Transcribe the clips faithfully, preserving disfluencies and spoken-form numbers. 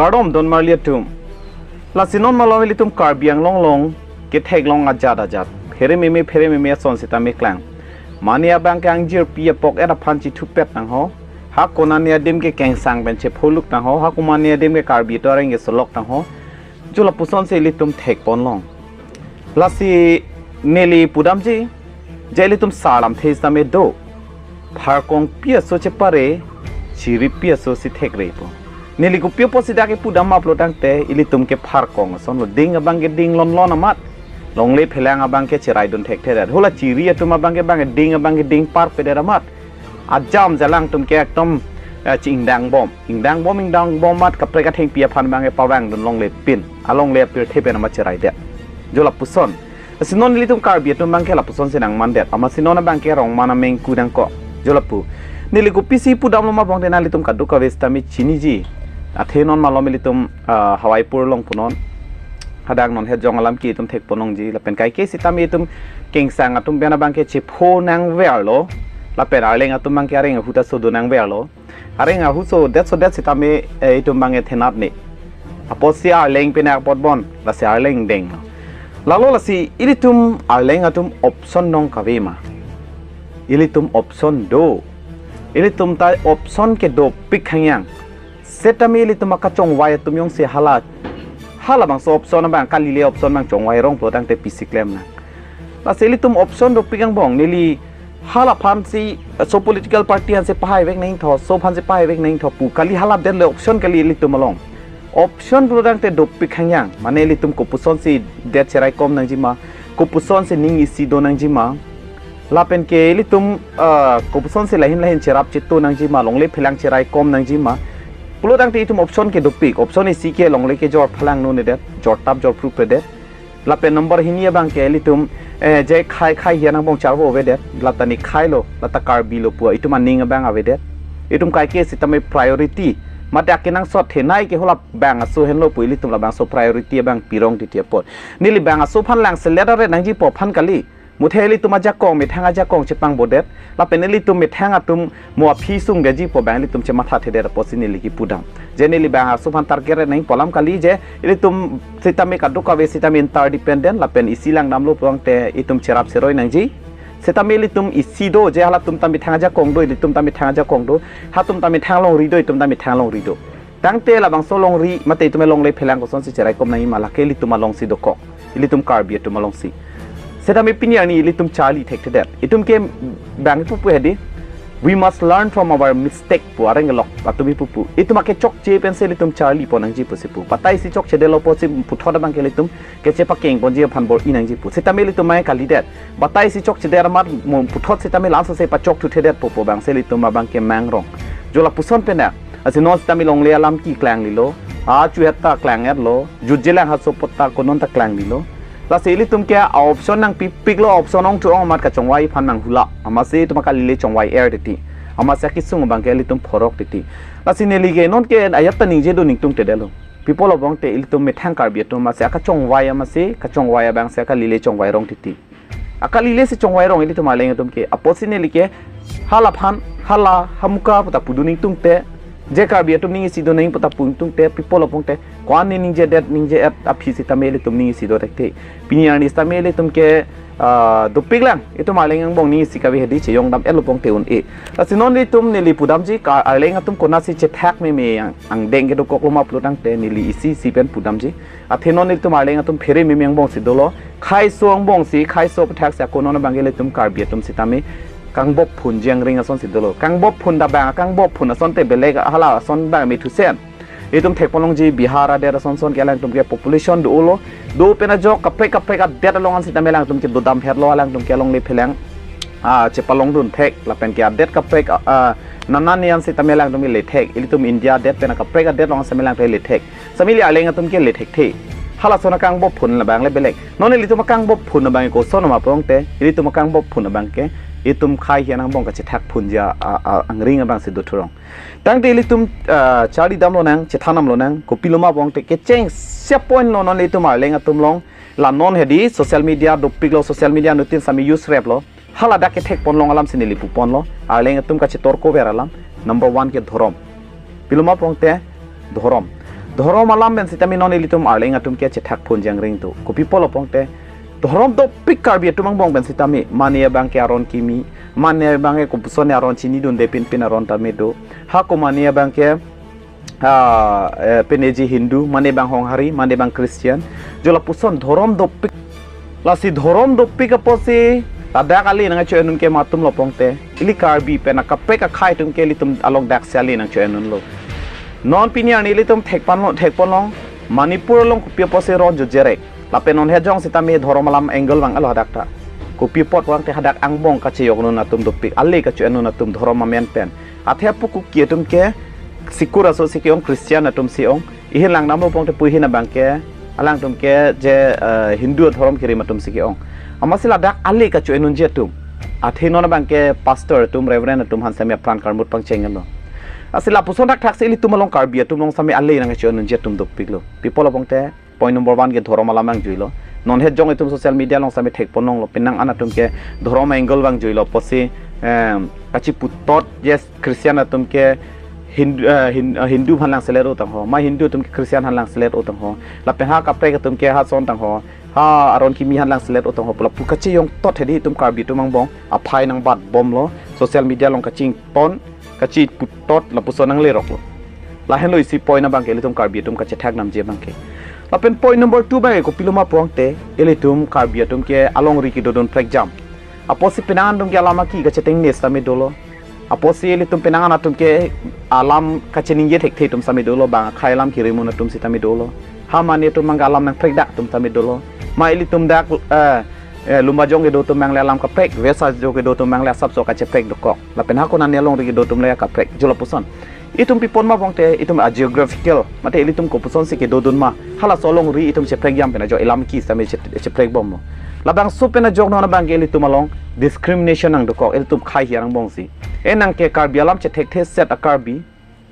Kardom don marli atum. Lasi non malom ilitum Karbi Anglong along ketheklong ajat ajat, phere meme phere meme ason sitame klang. Mane abang ke angjirpi apok et aphan chithupet nangho. Ha konane adim ke kengsang pen chepholuk nangho. Ha konane adim ke Karbi atum areng ke solok nangho. Jo lapusonsi ilitum thekponlong. Lasi neli pudamji, je ilitum sar lamthe sitame do. Pharkongpi aso chepare, chiripi aso si thekre pu. Neli kopi apotsi dak kepudam ma pulo tangte, ilitum ke pharkong asonlo, ding abang ke ding lonlon amat. Longle phelang abang ke cheraidun thekthedet. Hula chiri atum abang ke bang ding abang ke ding parpedet amat. Ajam jalang atum ke ekdom, eh, chi-ingdangbom. Ingdangbom, ingdangbom amat kaprek athengpi aphan abang ke pavangdun longle pin. Alongle apirthe pen amat cheraidet. Jo lapuson. Lasi non ilitum Karbi atum abang ke lapusonsi nangmandet. Amatsi non abang ke rong mana mengku nangkok. Jo lapu. Neli kopisi pudamlo ma bong te nanglitum kadokave sitame chiniji. Athe non malom ilitum, ah, Hawaipur along punon. Hadak non Hejong alam ke itum thekponlongji. Lapen kaike sitame itum kengsang atum pen abang ke chepho nangverlo. Lapen arleng atum abang ke areng ahut aso do nangverlo. Areng ahut sodet sodet sitame, eh, itum abang ke thenat ne. Apotsi arleng pen apot bon, lasi arleng deng. Lalo lasi ilitum arleng atum option nong kave ma. Ilitum option do. Ilitum ta option ke dopik hangyang. Setame ilitum akachongvai atum jongsi hala. Halabangso option abang kalile option abang chongvai rong pulo tangte pisi klem nang. Lasi ilitum option dopik angbong neli halaphansi, eh, so political party aphansi pahaivek nangtho, so aphansi pahaivek nangtho pu kali, haladet le option kali ilitum along. Option pulo tangte dopik hangyang, mane ilitum kopusonsi det cheraikom nangjima, kopusonsi ning isi do nangjima. Lapen ke ilitum, ah, kopusonsi lahin lahin cherap cheto nangjima, longle phelang cheraikom nangjima. Pulo tangte itum option ke dopik, option isi ke longle kejor phalangno nedet, jortap jorprup pedet. Lapen number hini abang ke ilitum, eh, je khai khai hian angbong charvo avedet, lata ne khailo, lata Karbi lo pu itum aning abang avedet. Itum kaike sitame priority. Mate akenangsot thenei ke hula bang aso henlo pu ilitum labangso priority abang pirong titi apot. Neli bang aso aphan langselet aret nangjipo aphan kali. Muthe ilitum ajakong, methang ajakong chepangbodet. Lapen ilitum methang atum mo aphi sungdetjipo abang ilitum chemathathedet apotsi neli kipudam. Je neli bang aso aphan target aret nangpo alam kali je ilitum sitame kadokave sitame interdependent lapen isi langdamlo pulo tangte itum cherap cheroi nangji. Sitame ilitum isi do je halatum ta methang ajakong do, ilitum ta methang ajakong do, hatum ta methang longri do, itum ta methang longri do. Tangte labangso longri mate itum alongle phelang kosonsi cheraikom nangjima lake ilitum alongsi dokok. Ilitum Karbi atum alongsi. Sitame pini arni ilitum charli thekthedet. Itum ke bang pupu hedi. We must learn from our mistake pu areng lok atum pupu. Itum akechokche pensi ilitum charlipon nangji pusi pu. Batai si chokchedetlo pusi puthot abang ke ilitum kechepakengponji aphan bor-i nangji pu. Sitame ilitum mai kalidet. Batai si chokchedet amat mo puthot sitame lamsose pachok thuthedet popo abangsi ilitum abang ke mangrong. Jo lapuson pen na. Lasi non sitame longle alam ke klanglilo. Achu hetta klang-etlo. Jutjelang haso apot ta konon ta klanglilo. Lasi ilitum ke a-option nangpipiklo, option ongthu-ong amat kachongvai aphan nanghula. Amatsi itum akalile chongvai-er titi. Amatsi akesung abang ke ilitum phorok titi. Lasi neli ke non ke ajat ta ningje do ningtungtedetlo. Pi pulo bong te ilitum methang Karbi atum amatsi akachongvai amatsi kachongvai abangsi akalile chongvai rong titi. Akalile si chongvai rong ilitum arleng atum ke. Apotsi neli ke halaphan, hala, hamuka puta pudu ningtungte. Je Karbi atum ning isi do nang puta pu ningtungte, pi pulo bong te. Ko-an ne ningjedet, ningje-et aphi sitame ilitum ning isi do thekthe. Pini arni sitame ilitum ke, ah, dopiklang. Itum arleng angbong ning isi kave hedi cheyongdam-etlo bong te un-e. Lasi non ilitum neli pudamji ka arleng atum konatsi chethak meme ang, angdeng kedokoklo ma pulo tangte neli isi isi pen pudamji. Athe non ilitum arleng atum phere meme angbongsi dolo. Khaiso angbongsi, khaiso aphuthak si ako non abang ke ilitum Karbi atum sitame kangbok phunji angring asonsi dolo. Kangbok phun ta bang, kangbok phun asonte belek hala ason bang me thusen. Itum thekponlongji Bihar adet ason son ke alangtum ke population dolo. Do pen ajok kaprek kaprek adet along an sitame alangtum ke dodam pherlo, alangtum ke alongle phelang, ah, chepalongdun thek, lapen ke adet kaprek, ah, nana nian sitame alangtum ke le thek. Ilitum India adet pen kaprek adet along sitame alangtum ke le thek. Sitame ili arleng atum ke le thekthe. Halason akangbok phun labang le belek. Non ilitum akangbok phun abang koson ma pulo tangte, ilitum akangbok phun abang ke itum khai hian angbong kachethak phunji a, a, angring abangsi dothurong. Tangte ilitum, ah, charlidamlo nang, chethandamlo nang, kopilo ma pulo tangte kechengsi a-point lo non ilitum arleng atum along. La non hedi social media dopiklo, social media anuttin sitame use replo. Hala dak kethekponlong alamsi neli puponlo. Arleng atum kachetorko ver alam. Number one ke dhorom. Pilo ma pulo tangte dhorom. Dhorom alam pen sitame non ilitum Arleng atum ke chethak phun jangring tu. Kopi pulo pongte, dhorom dopik Karbi atum angbong pen sitame, mane abang ke aron kimi, mane abang ke kopuson aron chinidunde pinpin aron tame do. Ha ko mane abang ke, ah, eh, peneji Hindu, mane abang Honghari, mane abang Christian. Jo lapuson dhorom dopik. Lasi dhorom dopik apotsi ladak ale nangcho-en un ke ma atum lo pongte, ili Karbi pen akaprek akhei atum ke ilitum along daksi ale nangcho-en unlo. Non pini arni ilitum thekpon lo, thekpon long, Manipur along kopi apotsi ron jo jerek. Lapen non hejong sitame dhorom alam angle vang alo hadak ta. Kopi apot vangte hadak angbong kachejok un atum dopik, ale kacho-en un atum dhorom amen pen. Athe apu Kuki atum ke sikur aso si ke-ong, Christian atum si ong. Ihin langdamlo pongte pu ihin abang ke, alangtum ke je, eh, Hindu adhorom kirim atum si ke-ong. Amatsi ladak ale kacho-en unji atum. Athe non abang ke pastor atum, reverend atum han sitame apran karmut pangcheng lo. Lasi lapuson thakthak si ilitum along Karbi atum along sitame ale nangcho-en unji atum dopik lo. Kopi pulo pongte, point number one ke dhorom alam vang juilo. Non hejong itum social media along sitame thekpon longlo, penang an atum ke dhorom angle vang juilo apotsi, em, kachiputot, yes, Christian atum ke Hindu, eh, Hin-, eh, Hindu aphan langselet o tangho, ma Hindu atum ke Christian aphan langselet o tangho, lapen ha kaprek atum ke ha son tangho, ha aron kimi aphan langselet o tangho pu lapu kachejong tot hedi itum Karbi atum angbong aphai nangbatbomlo, social media along kachington, kachiputot lapuson nangleroklo. Lahenlo isi point abang ke ilitum Karbi atum kachethak namji abang ke. Lapen point number two abang ke kopilo ma pongte, ilitum Karbi atum ke alongri kedodun prekjam. Apotsi penang an atum ke alam aki kachetengnes tame dolo. Apotsi ilitum penang an atum ke alam kacheningje thekthe atum sitame dolo, bang akhei alam kirim un atum sitame dolo. Ha mane atum abang ke alam nangprekdak atum sitame dolo. Ma ilitum dak, eh, eh, Lumbajong kedo atum abang le alam kaprek, West Karbi kedo atum abang le asapso kacheprek dokok. Lapen ha ko mane alongri kedo atum le kaprek, jo lapuson. Itum pi pon ma pongte, itum a geographical, mate ilitum kopuson si kedodun ma, halaso alongri itum cheprekjam pen ajok, ilam ki sitame che-, cheprekbomlo. Labangso pen ajok non abang ke ilitum along discrimination nangdokok, ilitum khei hiar angbong si. E nang ke Karbi alam chethekthe set a Karbi,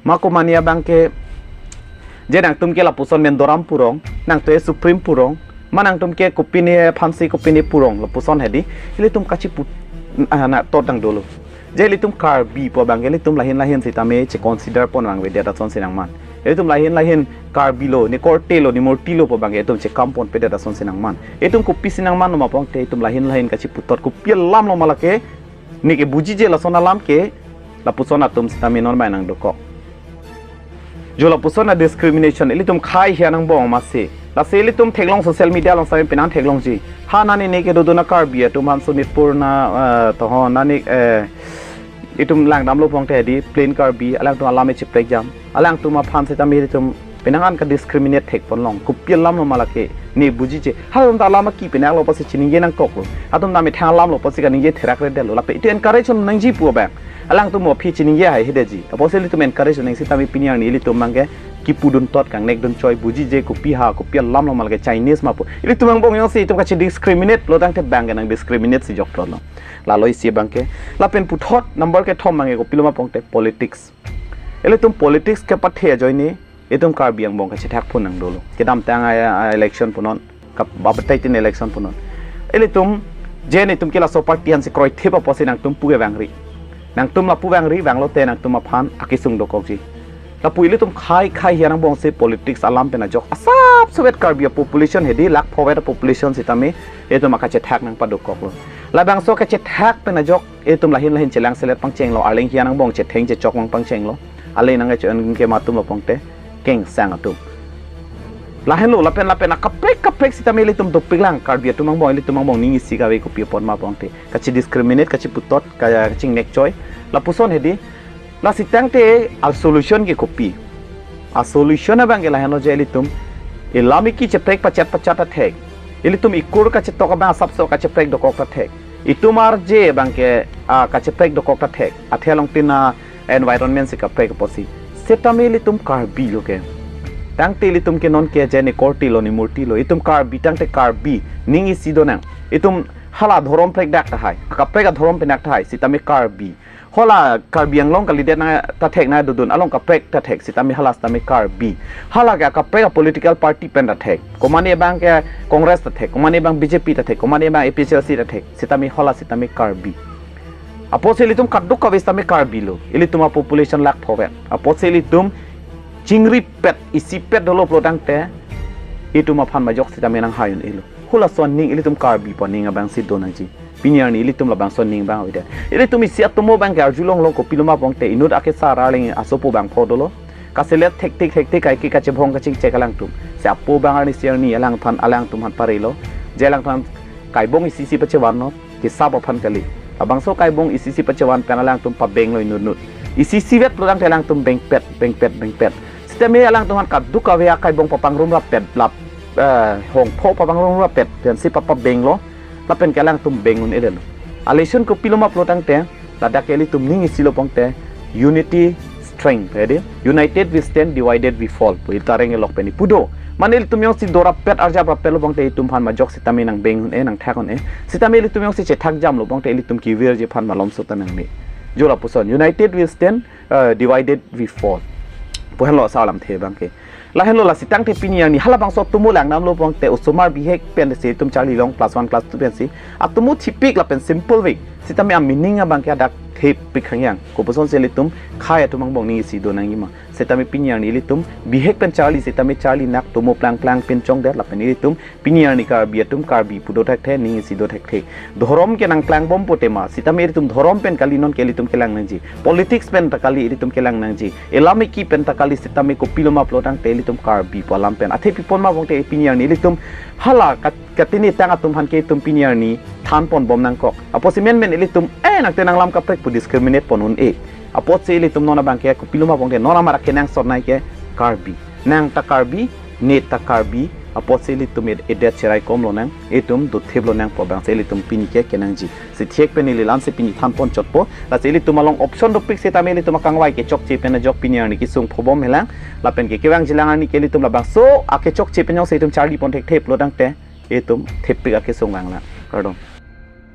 ma ko mane abang ke, je nangtum ke lapuson Mendoram pu rong, nangtum ke Supreme pu rong, ma nangtum ke kopine aphansi kopine pu rong, lapuson hedi, ilitum kachipu, ah, na tot nang dolo. Je ilitum Karbi pu abang ke ilitum lahin lahin sitame checonsider pon vangvedet ason si nangman. Ilitum lahin lahin Karbi lo, ne korte lo, ne murti lo pu abang ke itum chekam ponpedet ason si nangman. Itum kopisi nangmanlo ma pongte, itum lahin lahin kachiputot, kopi alam lo ma lake, ne ke bujije lason alam ke, lapuson atum sitame non abang nangdokok. Jo lapuson a discrimination, ilitum khei hiar angbong amatsi. Lasi ilitum theklong social media along sitame penang theklongji. Ha mane ne kedodun a Karbi atum aphan Sonitpur na, eh, toho mane, eh, itum langdamlo pongte hedi plain Karbi, alangtum alam e cheprekjam. Alangtum aphan sitame ilitum penang an kadiscriminate thekpon long. Kopi alam lo ma lake, ne bujije. Halatum ta alam aki penang lo apotsi chiningje nangkoklo. Halatum ta methang alam lo apotsi kaningje therakredetlo. Lapen itum encourage un nangji pu abang. Alangtum mo aphi chiningje hai hedeji. Apotsi ilitum encourage un nang sitame pini arni ilitum abang ke kipudun tot, kangnekdun choi, bujije kopi ha, kopi alam lo ma lake, Chinese ma pu. Ilitum angbong jongsi itum kachediscriminate lo tangte abang ke nangdiscriminate si joklo. Lalo isi abang ke. Lapen puthot number kethom abang ke kopilo ma pongte politics. Ilitum politics kepathe ajoine, itum Karbi angbong kachethak phun nang dolo. Kedamtang a, a election punon, kap-, babatai tin election punon. Ilitum, je netum ke laso party aphansi kroithip apotsi nangtum pu kevangri. Nangtum lapu vangri, vanglote nangtum aphan akesung dokokji. Lapu ilitum khei khei hiar angbong si politics alam pen ajok. Asapso vet Karbi a population hedi lakh pho vet a population sitame, itum akachethak nangpadokoklo. Labangso kachethak pen ajok, itum lahin lahin chelangselet pangchenglo, Arleng hiar angbong chetheng chechok vang pangchenglo. Ale nangcho-en ke ma atum lo pongte, kengsang atum. Lahenlo, lapen lapen akaprek kaprek sitame ilitum dopik lang, Karbi atum angbong, ilitum angbong ning isi kave, kopi apot ma pongte. Kachediscriminate, kachiputot, ka-, kachingnek choi. Lapuson hedi, lasi tangte a solution ke kopi. A solution abang ke lahenlo je ilitum, ilam iki cheprek pachat pachat athek, ilitum ikur kachetok abang asapso kacheprek dokok ta thek. Itum arje abang ke, ah, kacheprek dokok ta thek. Athe along tin a environment si kaprek apotsi. Setame ilitum Karbi lo ke. Tangte ilitum ke non ke je ne korte lo, ne murti lo. Itum Karbi tangte Karbi. Ning isi donang. Itum hala dhorom prekdak tahai. Akaprek adhorom penak tahai. Sitame Karbi. Hala Karbi Anglong kalidet nang ta thek, nangdodun along kaprek ta thek, sitame hala sitame Karbi. Hala ke akaprek a political party pen ta thek. Komane abang ke Congress ta thek, komane abang B J P ta thek, komane abang A P H L C ta thek, sitame hala sitame Karbi. Apotsi ilitum kadokave sitame Karbi lo. Ilitum a population lakh pho vet. Apotsi ilitum Chingri pet, isi pet dolo pulo tangte, itum aphan majok sitame nanghai un-elo. Hula ason aning ilitum Karbi pu aning abang si do nangji. Pini arni ilitum labangso aning abang avedet. Ilitum isi atomo abang ke arjulong long, kopiloma pulote inut ake sar arleng asopo abang pho dolo. Kaselet thektik thektik kaike kachebhong kachingchek alangtum. Si apo abang arnisi arni alangphan alangtum aphan parelo. Je alangphan kaibong isi isi pachevan lo, kesap aphan kali. Labangso kaibong isi isi pachevan pen alangtum pabeng lo inut inut. Isi isi vet pulo tangte alangtum bengpet, bengpet, bengpet. Sitame alangtum aphan kaduk kave akaibong papangrum rapet, lap, eh, hongpho papangrum rapet, pensi papa beng lo, lapen ke alangtum beng un-edetlo. Aleshun kopiloma pulo tangte, ladak ke ilitum ning isi lo pulote, unity strength, ya di? United we stand, divided we fall. Pu ilitum areng elok pen ipu do. Mane ilitum jongsi dorapet arjaprapet lo pulote itum aphan majok sitame nangbeng un-e, nangthak un-e. Sitame ilitum jongsi chethak jam lo pulote ilitum kevirji aphan malomso ta nangne. Jo lapuson, united we stand, uh, divided we fall. Pu henlo asar alamthe abang ke. Lahenlo lasi tangte pini arni halabangso atomo lang namlo pulote osomar bihek pensi itum charli long class one, class two pensi. Atomo thipik lapen simple vek. Sitame a-meaning abang ke adak thepik hangyang. Kopuson si ilitum khei atum angbong ning isi do nangji ma. Sitame pini arni ilitum bihek pen charli, sitame charli nang atomo plangplang pen chongdet lapen ilitum pini arni Karbi atum Karbi pu do thekthe, ning isi do thekthe. Dhorom ke nangklangbom pute ma, sitame ilitum dhorom pen kali non ke ilitum kelang nangji. Politics pen ta kali ilitum kelang nangji. Elam eki pen ta kali sitame kopiloma pulo tangte ilitum Karbi pu alam pen. Athe pi pon ma pulote pini arni ilitum hala kat-, katini tang atum aphan ke itum pini arni thanponbom nangkok. Apotsi menmen ilitum, eh, nangte nanglam kaprek pu discriminate pon un-e. Apotsi ilitum non abang ke kopiloma pulote non amar akenangsot nai ke Karbi. Nang ta Karbi, ne ta Karbi, apotsi ilitum ed-, edet cherai kom lonang, itum dothip lonang pu abang si ilitum pini ke kenangji. Si thek pen ili lam si pini thanpon chotpo, lasi ilitum along option dopik sitame ilitum akangvai kechokche pen ajok pini arni kesung phobom helang, lapen ke kevangjilang arni ke ilitum labangso akechokche pen jongsi itum charlipon thekthe pulo tangte, itum thepik akesung vanglang. Kardom.